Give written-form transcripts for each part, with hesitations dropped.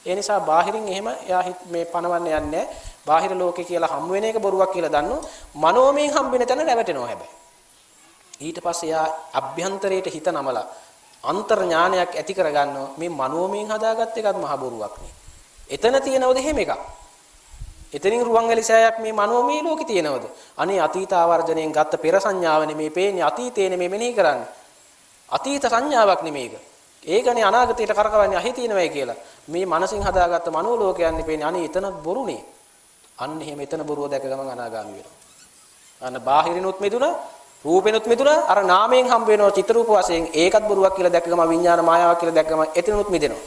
ඒ නිසා බාහිරින් එහෙම එයා මේ පණවන්න යන්නේ නැහැ. බාහිර ලෝකේ කියලා හම් වෙන එක බොරුවක් කියලා දන්නෝ. මනෝමයෙන් හම් වෙන තැන රැවටෙනවා හැබැයි. ඊට පස්සේ එයා අභ්‍යන්තරයට හිත නමලා අන්තර් ඥානයක් ඇති කරගන්නවා. මේ මනෝමයෙන් හදාගත්ත එකත් මහ බොරුවක් නේ. එතන තියෙනවද එහෙම එකක්? එතනින් රුවන්වැලි සෑයක් මේ මනෝමය ලෝකේ තියෙනවද? අනේ අතීත ආවර්ජණයෙන් ගත්ත පෙර සංඥාව නෙමේ පේන්නේ, අතීතේ නෙමේ මෙනෙහි කරන්නේ. අතීත සංඥාවක් නෙමේ ඒක. ඒකනේ අනාගතයට කරකවන්නේ අහි තියෙනවයි කියලා. මේ මනසින් හදාගත්ත මනෝ ලෝකයන් පේන්නේ. අනේ එතනත් බොරුනේ. අන්න එහෙම එතන බොරුව දැක ගමන් අනාගාමී වෙනවා. අන්න බාහිරිනුත් මිදුණා, රූපෙනුත් මිදුණා, අර නාමයෙන් හම්බ වෙනවා චිත්‍ර රූප වශයෙන්, ඒකත් බොරුවක් කියලා දැක්ක ගමන් විඥාන මායාවක් කියලා දැක්ක ගමන් එතනනුත් මිදෙනවා.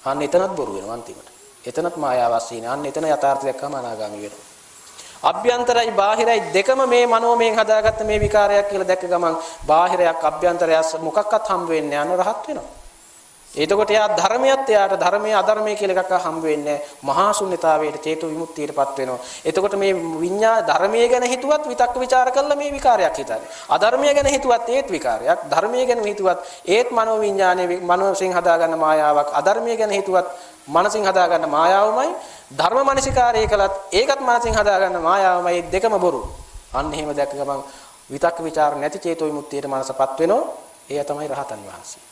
අන්න එතනත් බොරු වෙනවා අන්තිමට. එතනත් මායාවක් සීන. අන්න එතන යථාර්ථය දැක්කම අනාගාමී වෙනවා. අභ්‍යන්තරයි බාහිරයි දෙකම මේ මනෝමයෙන් හදාගත්ත මේ විකාරයක් කියලා දැක්ක ගමන් බාහිරයක් අභ්‍යන්තරයක් මොකක්වත් හම්බ වෙන්නේ නැහැ. අන්න රහත් වෙනවා. එතකොට එයා ධර්මයත් එයාට ධර්මයේ අධර්මයේ කියලා එකක් හම්බ වෙන්නේ නැහැ. මහා ශුන්‍යතාවයට චේතු විමුක්තියටපත් වෙනවා. එතකොට මේ විඤ්ඤා ධර්මයේ ගැන හිතුවත් විතක්ක ਵਿਚාර කළා මේ විකාරයක් හිතන්නේ. අධර්මයේ ගැන හිතුවත් ඒත් විකාරයක්. ධර්මයේ ගැන හිතුවත් ඒත් මනෝ විඤ්ඤාණය මනෝසින් හදාගන්න මායාවක්. අධර්මයේ ගැන හිතුවත් මනසින් හදාගන්න මායාවමයි. ධර්ම මනසිකාරය කළත් ඒකත් මනසින් හදාගන්න මායාවමයි. දෙකම බොරු. අන්න එහෙම දැක්ක ගමන් විතක්ක ਵਿਚාර නැති චේතෝ විමුක්තියට මනසපත් වෙනවා. එය තමයි රහතන් වහන්සේ.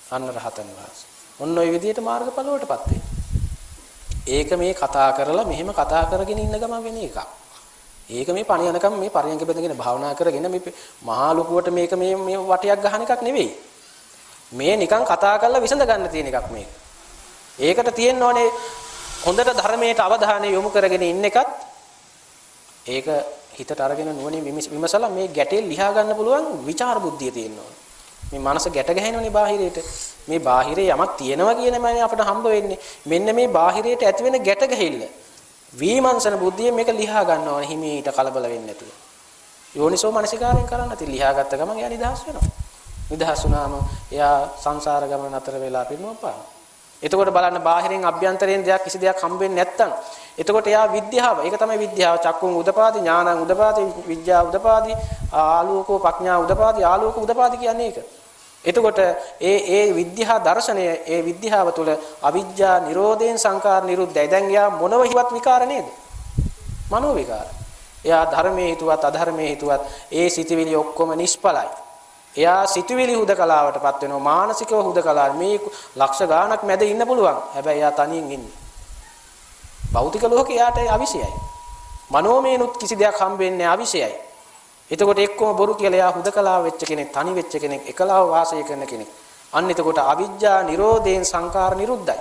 අන්න රහතන් වහන්සේ. ඔන්න ඔය විදිහට මාර්ගඵල වලටපත් වෙනවා. ඒක මේ කතා කරලා මෙහෙම කතා කරගෙන ඉන්න ගමන් වෙන එකක්. ඒක මේ පණ යනකම් මේ පරියන්ක බැඳගෙන භාවනා කරගෙන මේ මහා ලොකුවට මේක මේ මේ වටයක් ගහන එකක් නෙවෙයි. මේ නිකන් කතා කරලා විසඳ ගන්න තියෙන එකක් මේක. ඒකට තියෙන්න ඕනේ හොඳට ධර්මයට අවධානය යොමු කරගෙන ඉන්න එකත්, ඒක හිතට අරගෙන නුවණින් විමසලා මේ ගැටේ ලිහා ගන්න පුළුවන් විචාර බුද්ධිය තියෙන්න ඕනේ. මේ මනස ගැට ගැහෙනවනේ බාහිරයට. මේ බාහිරේ යමක් තියෙනවා කියන මනේ අපිට හම්බ වෙන්නේ. මෙන්න මේ බාහිරයට ඇති වෙන ගැට ගැහිල්ල. විමර්ශන බුද්ධිය මේක ලිහා ගන්න ඕනේ හිමීට කලබල වෙන්නේ නැතුව. යෝනිසෝ මනසිකාරයෙන් කරන්න. ඉතින් ලිහා ගත්ත ගමන් එයා නිදහස් වෙනවා. නිදහස් වුණාම එයා සංසාර ගමන නතර වෙලා පිරිනුවම් පානවා. එතකොට බලන්න බාහිරින් අභ්‍යන්තරයෙන් දෙයක් කිසි දෙයක් හම්බ වෙන්නේ නැත්තම් එතකොට එයා විද්‍යාව, ඒක තමයි විද්‍යාව. චක්කුං උදපාදි, ඥානං උදපාදි, විද්‍යා උදපාදි, ආලෝකෝ ප්‍රඥා උදපාදි, ආලෝක උදපාදි කියන්නේ ඒක. එතකොට ඒ ඒ විද්‍යා දර්ශනය, ඒ විද්‍යාව තුළ අවිජ්ජා නිරෝධයෙන් සංකාර නිරුද්ධයි. දැන් එයා මොනව හිවත් විකාර නේද? මනෝ විකාර. එයා ධර්මයේ හිතුවත් අධර්මයේ හිතුවත් ඒ සිතිවිලි ඔක්කොම නිෂ්ඵලයි. එයා සිතුවිලි හුදකලාවටපත් වෙනවා, මානසිකව හුදකලා. මේ ලක්ෂ ගාණක් මැද ඉන්න පුළුවන්. හැබැයි එයා තනියෙන් ඉන්නේ. භෞතික ලෝකේ එයාට අවිෂයයි. මනෝමයනුත් කිසි දෙයක් හම්බ වෙන්නේ අවිෂයයි. එතකොට එක්කම බොරු කියලා එයා හුදකලාව වෙච්ච කෙනෙක්, තනි වෙච්ච කෙනෙක්, එකලාව වාසය කරන කෙනෙක්. අන්න එතකොට අවිජ්ජා නිරෝධයෙන් සංකාර නිරුද්ධයි.